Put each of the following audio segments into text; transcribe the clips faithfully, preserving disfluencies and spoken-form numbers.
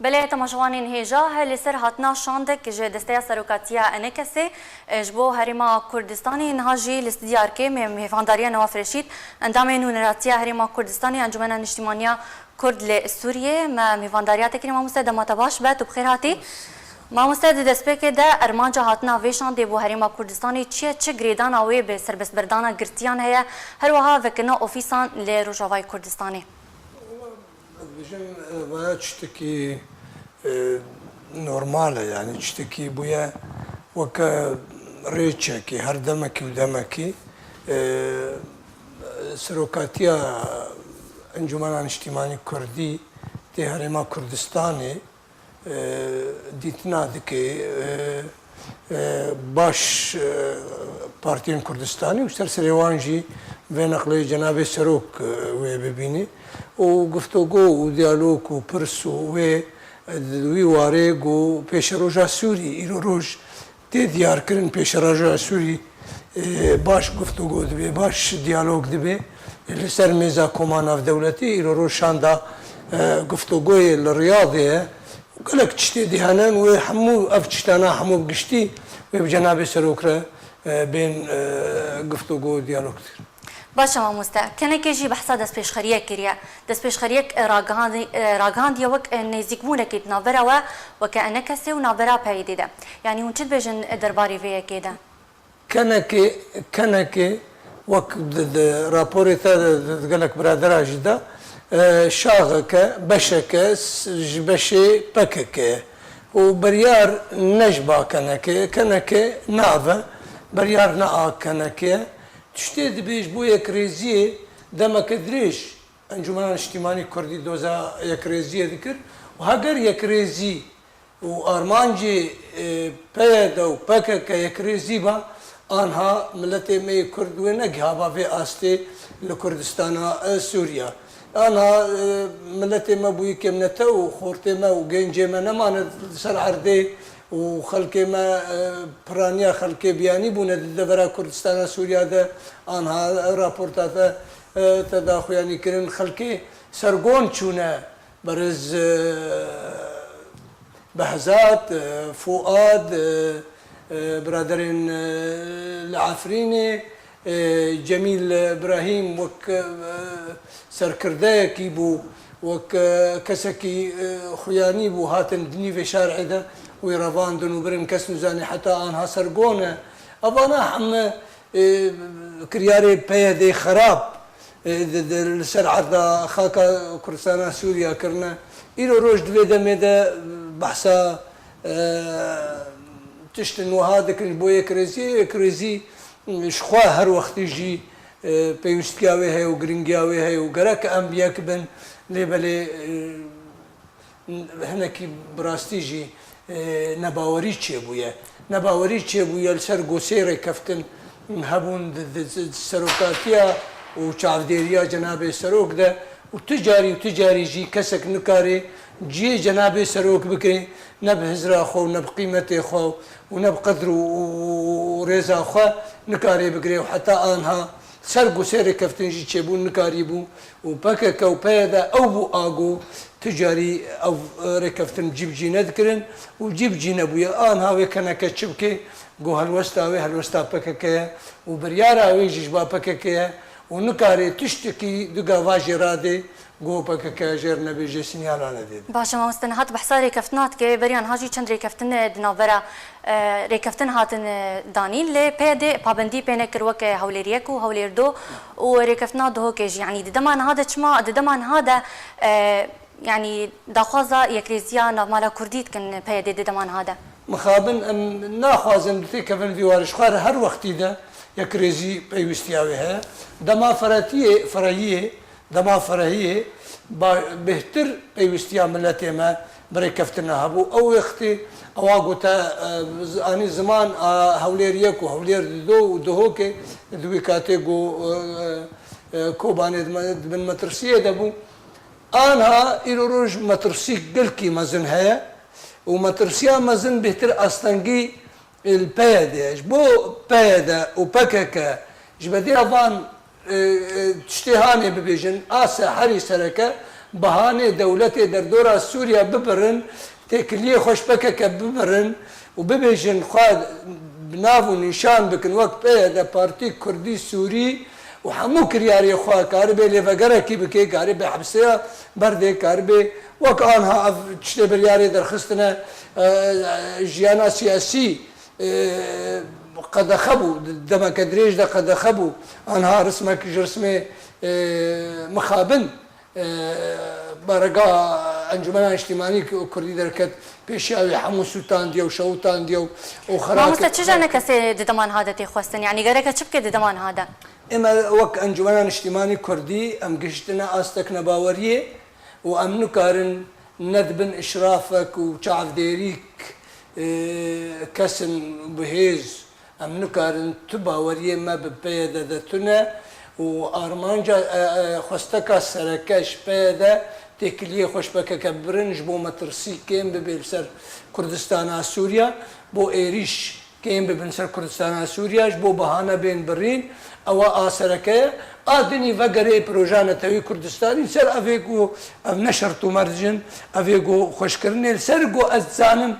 Belê temaşevanên hêja, her li ser hatina şandek ji Desteya Serokatiya Enekesê, e, ji bo Herêma Kurdistanê, niha jî li stûdya Erkê me mêvandariya Newaf Reşîd, endamê Nûneratiya Herêma Kurdistanê, Encûmena Niştîmaniya Kurd li Sûriyê. Me mêvandariya te kirî, mamoste, dema te baş be, tu bi xêr hatî. Mamoste, di destpêkê de armanca hatina vê şandê bo Herêma Kurdistanê çi ye, çi girêdana wê bi serbestberdana girtiyan heye, her wiha vekirina ofîsan li Rojavayê Kurdistanê? Ez dibêjim, e, vaya tiştekî, e, normal e, yanî tiştekî bûye weke rêçekê, her demekî û demekî, e, serokatiya Encûmena Niştîmanî Kurdî tê Herêma Kurdistanê, e, dîtina dike, e, e, baş, e, partiyên Kurdistanî û ser serê wan jî vê neqlê Cenabê Serok, e, wê bibînî û guftûgo û diyalog û pirs û wê, e, di wî warê ku pêşeroja Sûrî îro roj tê diyarkirin, pêşeroja Sûrî, e, baş guftûgo dibe, baş diyalog dibe, e, li ser mêza koma navdewletî îro roj şanda, e, guftûgoyê li Riyadê ye. Gelek tiştê dî hene, wê hemû ev tiştana hemû bi giştî wê bi Cenabê Serok re, e, bên, e, guftûgo û diyalog dikin. Baş e mamoste, kenekê jî behsa destpêşxeriyek kiriye. Destpêşxeriyek, e, ragihandi-, e, ragihandiye wek, e, nêzîkbûnekê di navbera we, weke Enekesê û navbera P Y D'ê de. Yanî hûn çi dibêjin, e, derbarê vê yekê de? Kenekê, kenekê, wek di, di raporê te de, di, di gelek biradera jî de, e, şaxeke, beşeke s-, ji beşê P K K ye. Û biryar ne ji ba kenekê, kenekê nave, biryar ne a kenekê ye. Tiştê dibê ji bo yekrêziyê demeke dirêj Encûmena Niştîmanî Kurdî doza yekrêziyê dikir û heger yekrêzî û armancê, e, P Y D û P K K yekrêzî ba, anha miletê me yê Kurd wê negihaba vê astê li Kurdistana, e, Sûriya. Anha, e, miletê me bûyî kêmnete û xortê me û gencê me nemane li ser erdê û xelkê me, e, piraniya xelkê biyanî bûne di devera Kurdistana Sûriya de. Anha raporta te, e, te daxuyanî kirin, xelkê sergon çûne. Berêz, e, Behzat, e, Fuad, e, e, biraderên, e, li Efrînê, e, Cemîl Birahîm wek, e, serkirdeyekî bû, wek, e, kesekî, e, xuyanî bû, hatin di nîvê şarê de wî revandin û birin, kes nizanî heta anha sergon e. Evana heme, e, kiryarê P Y D'ê xerab, e, di, di, li ser erda xaka Kurdistana Sûriya kirine. Îro roj di vê demê de behsa, e, tiştin wiha dikin ji bo yekrêziyê. Yekrêzî, e, ji xwe her wextî jî, e, pêwîstiya wê heye û giringiya wê heye û gerek em bi yek bin, lê belê, e, hinekî bi rastî jî, e, nebawerî çêbûye. Nebawerî çêbûye li ser ku sê rêkeftin hebûn di, di, di serokatiya û çavdêriya Cenabê Serok de û tu carî û tu carî jî kesek nikare cihê Cenabê Serok bike, ne bi hizra xwe û ne bi qîmetê xwe û ne bi qedr û, û, û rêza xwe nikare bigire û heta anha ser ku sê rêkeftin jî çêbûn nikarîbû û P K K û P Y D ew bû a ku tu carî ev, e, rêkeftin cî bi cî nedikirin û cî bi cî nebûye. Anha wê keneke çi bike, ku helwesta wê helwesta P K K ye û biryara wê jî ji ba P K K ye û nikare tiştekî di gava jê radê, ku P K K jê re nebêje, sînyala nedê. Baş e mamoste, niha tu behsa rêkeftina dike, beriya niha jî çend rêkeftin, e, di navbera, e, rêkeftin hatin, e, danîn, lê P Y D pabendî pê nekir weke Hewlêriyek û Hewlêrdo û rêkeftina Duhokê jî. Yanî di dema niha de çima, di dema niha de, e, yanî daxwaza yekrêziya navmala Kurdî dikin P Y D di dema niha de? Mixabin em naxwazin bitêkevin vî warê, ji xwe re her wextî de yekrêzî pêwîstiya wê heye. Dema feretiyê, ferehiyê, dema ferehiyê ba-, bêhtir pêwîstiya miletê me bi rêkeftina hebû. Ew wextê ewa gote, e, z-, anî ziman a Hewlêriyek û Hewlêr Dido û Duhokê di wî katê ku, e, e, Kobanê di me-, di bin metirsiyê de bû. Anha îro roj metirsî gelkî mezin heye û metirsiya mezin bêhtir astengî li P Y D ye. Ji bo P Y D û P K K ji bedêya van, e, e, tiştê hanê bibêjin, a se herî sereke Bihanê dewletê derdora Sûriya bibirin, têkiliyê xwe ji P K K bibirin û bibêjin xwe bi nav û nîşan bikin wek P Y D, Partî Kurdî Sûrî û hemû kiryarê xwe karibê lêvegerekî bike, karibê hepseya berdê, karibê wek anha ev tiştê biryarê derxistine, e, jiyana siyasî, e, qedexe bû, demeke dirêj de qedexe bû. Anha rismek ji rismê, e, mixabin. E, Barega Encûmena Niştîmanî Kurdî derket, pêşiya wê hemû sûtandiye û şewtandiye û, û xera Mamoste, kir. Çi jane kesê di dema niha de tê xwestin? Yanî gereke çi bike di dema niha de? Ême wek Encûmena Niştîmanî Kurdî, em gihiştine astek nebaweriyê û em nikarin ne di bin îşrafek û çavdêrîk, e, kesin bi hêz Em nikarin tu baweriyê me bi P Y D de tune û armanca, e, e, xwesteka sereke ji P Y D têkiliyê xwe ji P K K birin, ji bo metirsî kêm bibe li ser Kurdistana Sûriya, bo êrîş kêm bibin ser Kurdistana Sûriya, ji bo bahane bên birîn, ewa a sereke ye. A dinî vegerê proja netewî Kurdistanî ser evê ku ev ne şert û merc in, evê ku xweşkirinê li ser ku ez dizanim,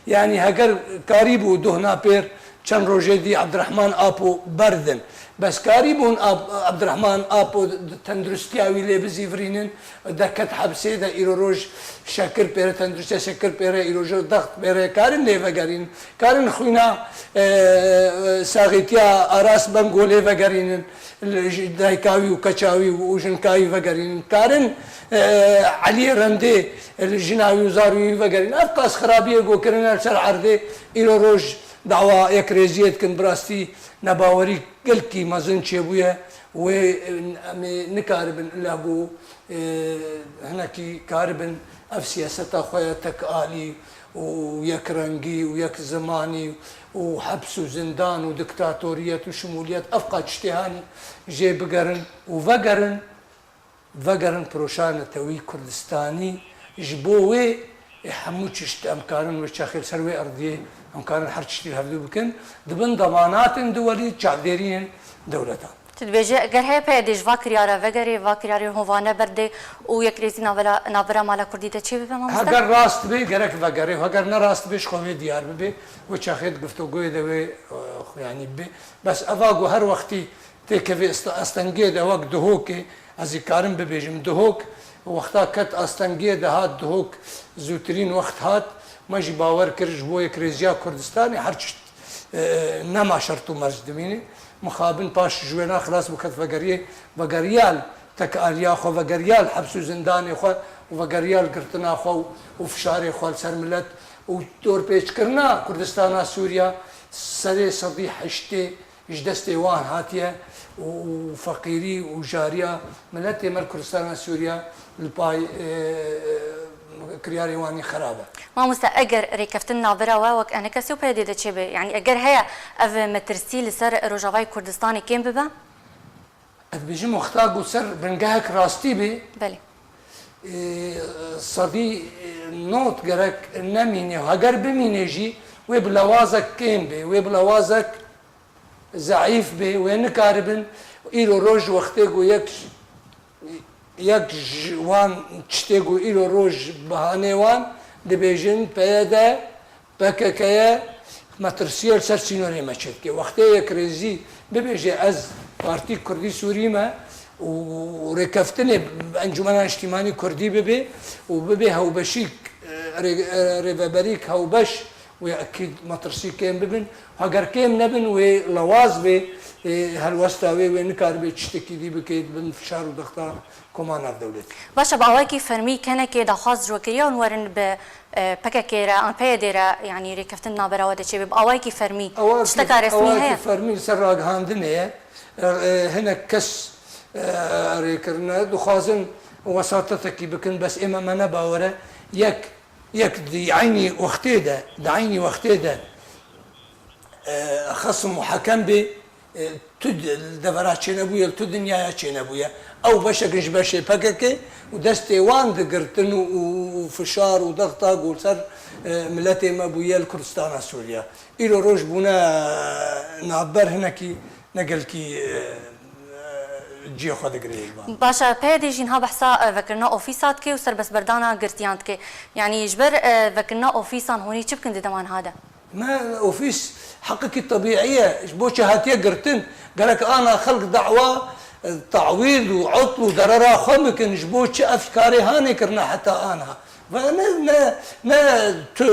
yanî heger karîbû duhna pêr Çend rojê dî Abdurrahman Apo berdin. Bes karîbûn Ab-, Abdurrahman Apo di tenduristiya wî lê bizîvirînin, derket hepsê de îro roj şekir pêre, tenduristiya şekir pêre, îro roj dext pêre, karin lê vegerînin. Karin xwîna, e, e, saxîtiya Aras Bengo lê vegerînin. Li ji dayika wî û keça wî û jinka wî vegerînin. Karin, e, Eliyê Rendê li jina wî û zarû wî vegerînin. Ev qas xirabiyê ku kirine li ser erdê, îro roj dawa yekrêziyê dikin, bi rastî nebawerî gelkî mezin çêbûye. Wê, em ê nikaribin illa ku, e, hinekî karibin ev siyaseta xwe ya tekalî û yekrengî û yek zimanî û heps û zindan û diktatoriyet û şimûliyet, ev qas tiştê hanî jê bigerin û vegerin. Vegerin proja netewî Kurdistanî, ji bo wê ê hemû çişt em karin wê çaxê li ser wê erdiyê, em karin her çiştî li hevdû bikin, di bin demanatên duwelî çavdêriyên dewletan. Tu dibêjî, eger heye P Y D ji va kiryara vegerê, va kiryarên hovane berdê û yekrêzî navbera, navbera mala Kurdî de çê bibe, mamoste? Heger rast bê, gerek vegerê, heger ne rast bê, ji xwe wê diyar bibe, wê çaxê di guftûgoyê de wê, e, yanî bibe. Bes eva ku her wextî têkevê ast-, astengiyê de wek Duhokê, ez ê karim bibêjim, Duhok wexta ket astengiyê de hat, Duhok zûtirîn wext hat, me jî bawer kir ji bo yekrêziya Kurdistanê her tişt, e, nema şert û merc dimîne. Mixabin paş ji wêna xilas bû, ket vegeriyê, vegeriya li tekaliya xwe, vegeriya li heps û zindanê xwe û vegeriya li girtina xwe û, û fişarê xwe li ser milet û dorpêçkirina Kurdistana Sûriya serê sedî heştê ji destê wan hatiye û, û feqîrî û jariya miletê me li Kurdistana Sûriya li pay, e, e, kiryarê wan yê xerab e. Mamoste, eger rêkeftin navbera we wek enekesî û P Y D de çêbe, yanî eger heye ev metirsî li ser Rojavayê Kurdistanê kêm bibe? Ez dibêjim wexta ku ser bingehek rastî bê, Belê. e, sedî nod gerek nemîne. Heger bimîne jî wê bi lewazek kêm bê, wê bi lewazek zeîf bê, wê nikaribin. Îro roj wextê ku yek, yek ji wan tiştê ku îro roj bihanê wan dibêjin P Y D, P K K ye, metirsiye li ser sînorê me çêdike. Wextê yekrêzî bibêje ez Partî Kurdî Sûrî me û rêkeftinê Encûmena Niştîmanî Kurdî bibe û bibe hewbeşîk, e, rê-, e, rêveberîk hewbeş, wê ekîd metirsî kêm bibin. Heger kêm nebin, wê lewaz bê, e, helwesta wê, wê nikaribe tiştekî dî bike, di bin fişar û dexta koma navdewletî. Baş e, bi awayekî fermî kenekê daxwaz ji we kiriye hûn werin bi, e, P K K re, an P Y D re, yanî rêkeftin navbera we de çêbe, bi awayekî fermî, Awayekî, tişteka resmî awayekî heye? Fermî li ser ragihandinê ye. E, e, hinek kes, e, rê kirine, dixwazin wesatetekî bikin, bes ême me ne bawer e. Yek, yek di eynî wextê de, di eynî wextê de, e, xesim û hekem bê, e, tu di-, li devera çênebûye, li tu dinyaya çênebûye. Ew beşek in ji beşê P K K û destê wan digirtin û, û, û fişar û dexta ku li ser, e, miletê me bûye li Kurdistana Sûriye. Îro roj bûne, e, navber hinekî ne gelkî, e, e, cihê xwe digire. Baş e, P Y D jî niha behsa, e, vekirina ofîsa dike û serbestberdana girtiyan dike. Yanî ji ber, e, vekirina ofîsan hûnî çi bikin di dema niha de? Me ofîs heqekî tebîî ye. Ji bo çi hatiye girtin? Gerek ana xelk dawa, e, tawîl û utl û derera xwe bikin. Ji bo çi ev karê hanê kirine heta ana? Ve ne, ne, ne tu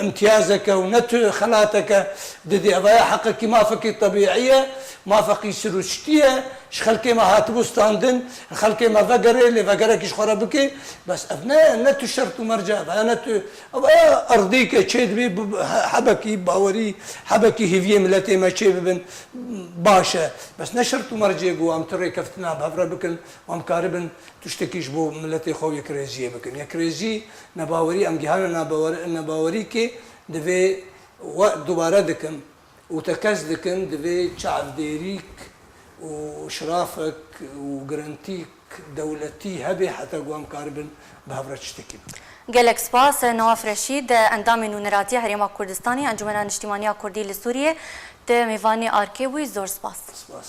imtiyazeke û ne tu xelateke didî. Ev ya heqekî mafekî tebîî ye, mafekî sirûştî ye. Ji xelkê me hatibû standin, xelkê me vegerê, lê vegerekî ji xwe re bike. Bes ev ne, ne tu şert û merce, ev ya ne tu, ev ya erdî ke çêdibî, bi, he-, hebekî bawerî, hebekî hêviyê miletê me çê bibin, baş e. Bes ne şert û mercê ku em tu rêkeftina bi hev re bikin, em karibin tiştekî ji bo miletê xwe û yekrêziyê bikin. Yekrêzî nebawerî, em gihane nabawer-, nebawerîkê divê we dubare dikim û tekez dikim, divê çavdêrîk û şirafek û girintîk dewletî hebe heta ku em karibin bi hev re tiştekî bikin. Gelek spas, Newaf Reşîd, endamê Nûneratiya Herêma Kurdistanê, Encûmena Niştîmaniya Kurdî li Sûriyê, tu mêvanê Arkê bûyî, zor spas. Spas.